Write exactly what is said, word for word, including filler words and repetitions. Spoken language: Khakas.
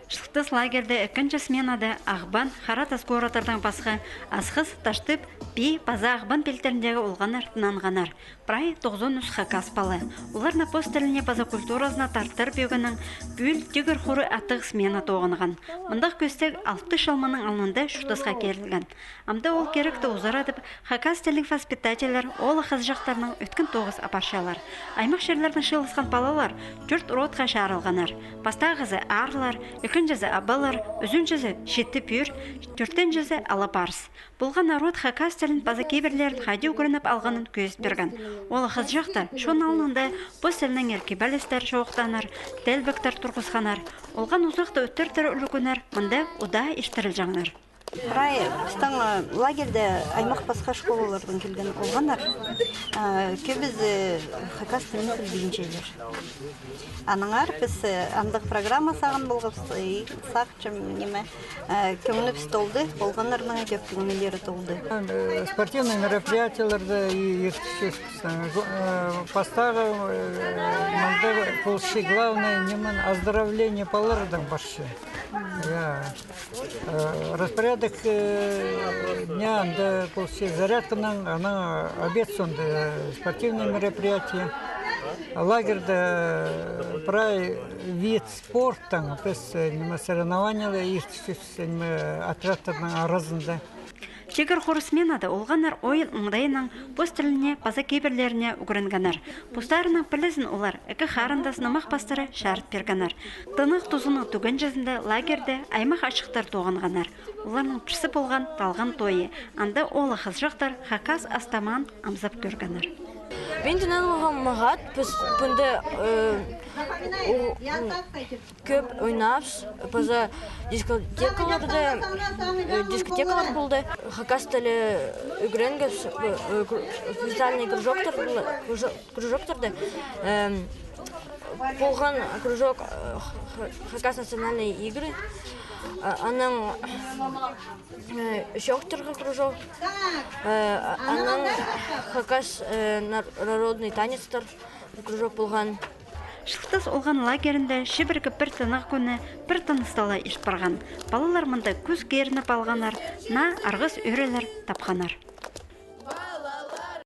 Чылтыс лагерьде ікінҷі сменада Ағбан, Хара Тас городтардаң пасха Асхыс, Таштып, Пии паза Ағбан пилтіріндегі олғаннар тынанғаннар. Прай тоғызон ӱс хакас пала. Оларны пос тіліне паза культуразына тартыр пӧгіннең пӱӱл тигір хуры аттығ смена тоғынған. Мындағ кӧстег алты чыл мының алнында чуртасха кирілген. Амды ол киректі узарадып, хакас тілліг воспитательлер оолах-хызыҷахтарнаң ӧткін тоғыс апарчалар. Аймах чирлердең чыылысхан палалар тӧрт родха чарылғаннар. Пастағызы аарлар, ікінҷізі абалар, ӱзінҷізі читі пӱӱр, тӧртінҷізі ала парыс. Полған народ хакас тілін паза кибірлерін хайди ӱгреніп алғанын кӧзіт пирген. Оолах-хызыҷахтар чон алнында пос тілінеңер кибелістер чоохтааннар, тілбектер турғысханнар. Олған узахта ӧтіртір ӱлӱкӱннер мында удаа иртірілҷеңнер. Прай пістің, э, лагерьде аймах пасха школалардаң килген олғаннар, э, кӧбізі хакас тілін пілбинчелер. Аннаңар піс, э, андағ программа сағын полғабыс, и сағынчам, ниме, э, кӧңнібіс толды, олғаннарның кӧп кӧңнілері толды. Э, спортивный мероприятиелерді и иртірчебіс. Э, пастағы, э, мында полча главное, ниме, оздоровление палалардаң парча. Я. Э, распорядок, э, дня анда полча зарядканың, анаң обед соонда, э, спортивное мероприятие. Лагерьде, э, прай вид спорттаң піс, э, ниме, соревнованиелер иртірчебіс, ниме, отрядтарның аразында. Тигір хуры сменада олғаннар ойын оңдайынаң пос тіліне паза кибірлеріне ӱгренгеннер. Постарының пілізін олар ікі харындас нымах пастыра чарыт пиргеннер. Тынағ тузының тӱгенҷізінде лагерьде аймах ачыхтар тоғынғаннар. Оларның пірсі полған Талған тойы. Анда оолах-хызыҷахтар хакас ас-тамаан амзап кӧргеннер. Мин тынанғам мағат, піс пында, э, у-, кӧп ойнабыс, паза дискотекаларда, э, дискотекалар полды. Хакас тілі ӱгренгебіс, э, э, кру-, специальный кружоктар, кружо-, кружоктарда. Эм, полған кружок, э, х-, х-, хакас национальные игры. А, анаң, э, чоохтирға кружок. Э, а-, анаң хакас, э, нар-, народный танецтар кружок полған. Чылтыс олған лагерінде чибіргі пір тынағ кӱні пір тыныстығ ла ирт парған. Палалар мында кӱс кирініп алғаннар, наа арғыс ӧӧрелер тапханнар.